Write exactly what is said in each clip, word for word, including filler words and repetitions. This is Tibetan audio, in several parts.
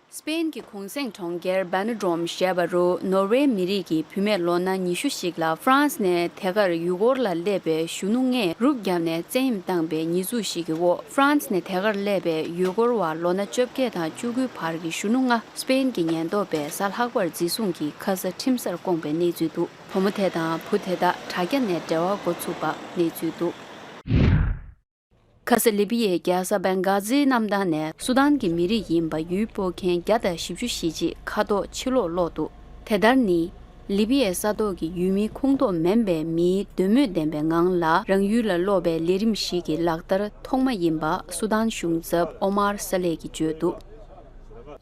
སྤེན་གྱི་གུང་སེང་གྲོང་ཁྱེར་བེ་ནི་ཌོམ་ཞེས་པ་རུ་ནོར་ཝེ་མི་རིགས་ཀྱི་བུད་མེད་ལོ་ན་ཉི་ཤུ་ཞིག་ལ་ཧྥ་རན་སི་ནས་དེ་གར་ཡུལ་སྐོར་ལ་སླེབས་པའི་གཞོན་ནུ་ལྔས་རུབ་བརྒྱབ་ནས་བཙན་གཡེམ་བཏང་པའི་ཉེས་འཛུགས་ཤིག་གི་འོག་ཧྥ་རན་སི་ནས་དེ་གར་སླེབས་པའི་ཡུལ་སྐོར་བ་ལོ་ན་བཅོ་བརྒྱད་དང་བཅུ་དགུའི་བར་གྱི་གཞོན་ནུ་ལྔ་སྤེན་གྱི་ཉེན་རྟོག་པས་གཟའ་ལྷག་པར་འཛིན་བཟུང་གིས་ཁ་ས་ཁྲིམས་སར་བསྐོངས་པའི་གནས་ཚུལ་འདུག་བུ་མོ་དེ་དང་བུ་དེ་དག་དྲ་རྒྱ་ནས་འབྲེལ་བ་འགོ་ཚུགས་པ་གནས་ཚུལ་འདུག་ཁ་ས་ལི་པི་ཡའི་རྒྱལ་ས་བེན་གྷ་ཛིའི་གནམ་ཐང་ནས་སུ་དཱན་གྱི་མི་རིགས་ཡིན་པ་ཡུལ་སྤོ་མཁན་བརྒྱ་དང་བཞི་བཅུ་ཞེ་གཅིག་མཁའ་ཐོག་ཕྱིར་ལོག་ལོག་འདུག་དེ་ལྟར་ནི། ལི་པི་ཡའི་ས་ཐོག་གི་ཡུལ་མི་ཁོངས་གཏོགས་མིན་པའི་མིའི་འདོད་མོས་ལྡན་པའི་ངང་ལ་རང་ཡུལ་ལ་སློག་པའི་ལས་རིམ་ཞིག་གི་ལག་བསྟར་ཐོག་མ་ཡིན་པ་སུ་དཱན་གཞུང་ཚབ་ཨོ་མར་ས་ལེ་གིས་བརྗོད་འདུག་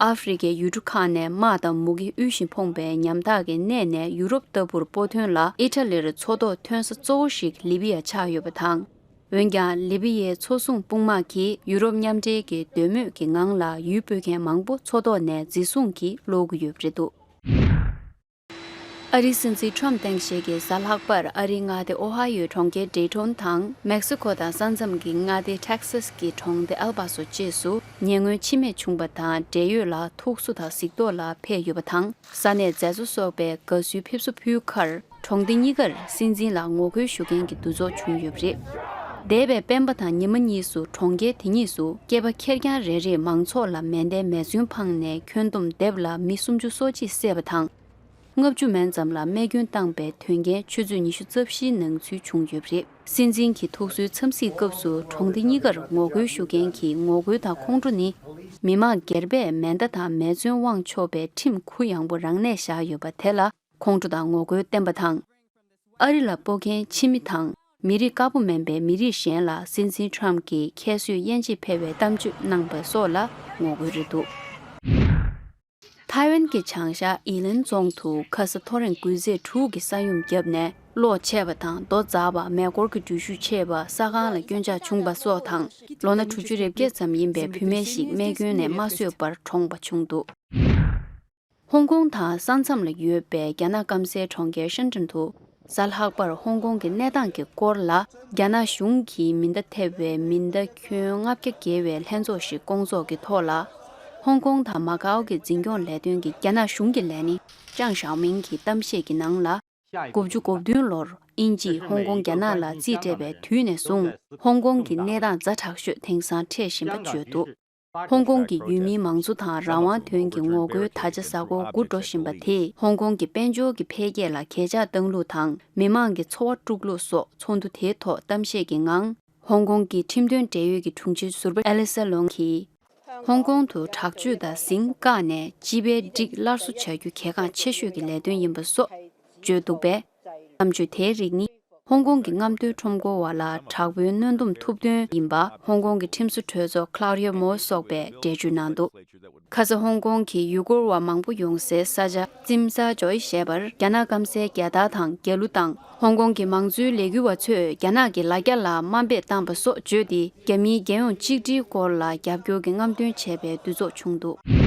ཨ་ཧྥེ་རི་ཁའི་ཡུལ་གྲུ་ཁག་ནས་དམག་དང་མུ་གེ་དབུལ་ཞིང་ཕོངས་པའི་ཉམ་ཐག་གི་གནས་ནས་ཡུ་རོབ་ལྟ་བུར་སྤོ་ཐོན་ལ་ཨི་ཊ་ལིར་མཚོ་ཐོག་ཐོན་ས་གཙོ་བོ་ཞིག་ལི་པི་ཡ་ཆགས་ཡོད་པ་དང་། འོན་ཀྱང་ལི་པི་ཡའི་མཚོ་སྲུང་དཔུང་དམག་གིས་ཡུ་རོབ་མཉམ་འབྲེལ་གྱི་འདོད་མོས་ཀྱི་ངང་ལ་ཡུལ་སྤོ་མཁན་མང་པོ་མཚོ་ཐོག་ནས་འཛིན་བཟུང་གིས་སློག་གི་ཡོད་པ་རེད་འདུག་ཨ་རིའི་སྲིད་འཛིན་ཁྲོམ་སྟངས་ཤིག་གིས་གཟའ་ལྷག་པར་ཨ་རིའི་མངའ་སྡེ་ཨོ་ཧ་ཡོའི་གྲོང་ཁྱེར་ཌེ་ཊོན་དང་མེག་སི་ཁོ་དང་ས་མཚམས་ཀྱི་མངའ་སྡེ་ཊེག་སཱ་སི་གི་གྲོང་སྡེ་ཨལ་པ་སོ་བཅས་སུ་ཉེ་སྔོན་འཆི་རྨས་བྱུང་པ་དང་འབྲེལ་ཡོད་ལ་ཐུགས་གསོ་དང་གཟིགས་རྟོག་ལ་ཕེབས་ཡོད་པ་དང་། ས་གནས་མཛད་གཙོ་སོགས་པས་དགའ་བསུའི་ཕེབས་བསུ་ཕུལ་ཁར། གྲོང་སྡེ་གཉིས་ཀར་སྲིད་འཛིན་ལ་ངོ་རྒོལ་ཞུ་མཁན་གྱི་འདུ་ཚོགས་བྱུང་ཡོད་པ་རེད། འདས་པའི་སྤེན་པ་དང་ཉི་མ་གཉིས་སུ་གྲོང་ཁྱེར་དེ་གཉིས་སུ་སྐྱེས་པ་ཁེར་རྐྱང་རེ་རེས་མང་ཚོགས་ལ་མེ་མདའི་མེ་མཚོན་འཕངས་ནས་ཁྱོན་བསྡོམས་སྡེབ་ལ་མི་སུམ་ཅུ་སོ་གཅིག་བསད་པ་དང་། ལྔ་བཅུ་མན་ཙམ་ལ་རྨས་སྐྱོན་བཏང་པའི་དོན་རྐྱེན་ཆུ་ཚོད་ཉི་ཤུ་རྩ་བཞིའི་ནང་ཚུད་བྱུང་ཡོད་པ་རེད། སྲིད་འཛིན་གྱི་ཐུགས་གསོའི་འཚམས་གཟིགས་སྐབས་སུ་གྲོང་སྡེ་གཉིས་ཀར་ངོ་རྒོལ་ཞུ་མཁན་གྱི་ངོ་རྒོལ་དང་ཁོང་ཁྲོ་ནི། མི་མང་སྒེར་པས་མེ་མདའ་དང་མེ་མཚོན་དབང་ཆོག་པའི་ཁྲིམས་གུ་ཡངས་པོ་རང་གནས་བཞག་ཡོད་པ་དེ་ལ། ཁོང་ཁྲོ་དང་ངོ་རྒོལ་བསྟན་པ་དང་། ཨ་རི་ལ་སྤོ་མཁན་ཕྱི་མི་དང་མི་རིགས་དཀར་པོ་མིན་པའི་མི་རིགས་གཞན་ལ་སྲིད་འཛིན་ཁྲོམ་གྱིས་ཁྱད་གསོད་དབྱེ་འབྱེད་འཕེར་བའི་གཏམ་བརྗོད་གནང་པ་སོགས་ལ་ངོ་རྒོལ་རེད་འདུག་ཐའེ་ཝན་གྱི་བྱང་ཤར་ཨི་ལན་རྫོང་དུ་ཁ་ས་ཐོ་རེངས་དགུ་ཚེས་དྲུག་གི་ས་ཡོམ་བརྒྱབ་ནས་གློག་ཆད་པ་དང་རྡོ་འཛག་པ། མེ་འཁོར་གྱི་འགྲུལ་བཞུད་ཆད་པ། ས་ཁང་ལ་སྐྱོན་ཆག་བྱུང་པ་སོགས་དང་། ལོ་ན་དྲུག་ཅུ་རེ་བརྒྱད་ཙམ་ཡིན་པའི་བུད་མེད་ཞིག་རྨས་སྐྱོན་ནས་མ་གསོས་པར་གྲོངས་པ་བྱུང་འདུག་ཧོང་ཀོང་དང་ས་མཚམས་ལ་ཡོད་པའི་རྒྱ་ནག་སྐམ་སའི་གྲོང་ཁྱེར་ཧྲེན་ཀྲེན་དུ། གཟའ་ལྷག་པར་ཧོང་ཀོང་གི་གནས་སྟངས་ཀྱི་སྐོར་ལ། རྒྱ་ནག་གཞུང་གིས་མེ་མདའ་ཐེབས་པའི་མེ་མདའ་ཁྱོན་ལྔ་བརྒྱ་བརྒལ་བའི་ལྷན་ཚོགས་ཤིག་བསྐོང་ཚོགས་ཀྱི་ཐོག་ལ། ཧོང་ཀོང་དང་མ་ཀའོ་གི་འཛིན་སྐྱོང་ལས་དོན་གྱི་རྒྱ་ནག་གཞུང་གི་ལས་སྣེ་ཅང་ཞའོ་མིང་གི་གཏམ་བཤད་ཀྱི་ནང་ལ། དགུ་བཅུ་གོ་བདུན་ལོར་དབྱིན་ཇིས་ཧོང་ཀོང་རྒྱ་ནག་ལ་རྩིས་སྤྲད་པའི་དུས་ནས་བཟུང་ཧོང་ཀོང་གི་གནས་སྟངས་ཛ་དྲག་ཤོས་དེང་སང་འཕྲད་བཞིན་པ་བརྗོད་འདུག་ཧོང་ཀོང་གི་ཡུལ་མིའི་མང་གཙོ་དང་རང་དབང་དོན་གྱི་ངོ་རྒོལ་ད་ཆ་གཟའ་འཁོར་དགུ་འགྲོ་བཞིན་པ་དེས་ཧོང་ཀོང་གི་དཔལ་འབྱོར་གྱི་འཕེལ་རྒྱས་ལ་གས་ཆག་བཏང་ལུགས་དང་མི་མང་གི་འཚོ་བ་དཀྲུག་ལུགས་སོགས་ཚོགས་འདུ་དེའི་ཐོག་གཏམ་བཤད་ཀྱི་ངང་། ཧོང་ཀོང་གི་ཁྲིམས་དོན་འབྲེལ་ཡོད་ཀྱི་དྲུང་ཆེ་ཟུར་པ་ཨེ་ལི་ས་ལོང་གིས། ཧོང་ཀོང་དུ་དྲག་སྤྱོད་དང་ཟིང་བཀག་ནས་སྤྱི་པའི་སྒྲིག་སླར་གསོ་བྱ་རྒྱུ་གལ་འགངས་ཆེ་ཤོས་ཀྱི་ལས་དོན་ཡིན་པ་སོགས་བརྗོད་འདུག་པས། གཏམ་བརྗོད་དེའི་རིགས་ནི། ཧོང་ཀོང་གི་རྔམ་སྟོན་ཁྲོམ་སྐོར་བ་ལ་དྲག་པོའི་གནོན་སྡོམ་ཐུབ་འདུན་ཡིན་པ་ཧོང་ཀོང་གི་ཁྲིམས་བཟོ་གྲོས་ཚོགས་Claudia Moore་སོགས་པས་འགྲེལ་བརྗོད་གནང་འདུག་ཁ་ས་ཧོང་ཀོང་གི་ཡུལ་སྐོར་བ་མང་པོ་ཡོང་སའི་ས་ཆ་ཙིམ་ས་ཇོའི་ཞེས་པར་རྒྱ་ནག་སྐམ་སའི་རྒྱལ་དར་དང་རྒྱལ་གླུ་བཏང་། ཧོང་ཀོང་གི་མང་གཙོའི་ལས་འགུལ་བ་ཚོས་རྒྱ་ནག་གི་ལ་རྒྱ་ལ་དམའ་འབེབས་བཏང་པ་སོགས་བརྗོད་དེ། རྒྱ་མིའི་རྒྱལ་ཡོངས་གཅིག་སྒྲིལ་སྐོར་ལ་རྒྱབ་སྐྱོར་གྱི་རྔམ་སྟོན་བྱས་པའི་འདུ་ཚོགས་བྱུང་འདུག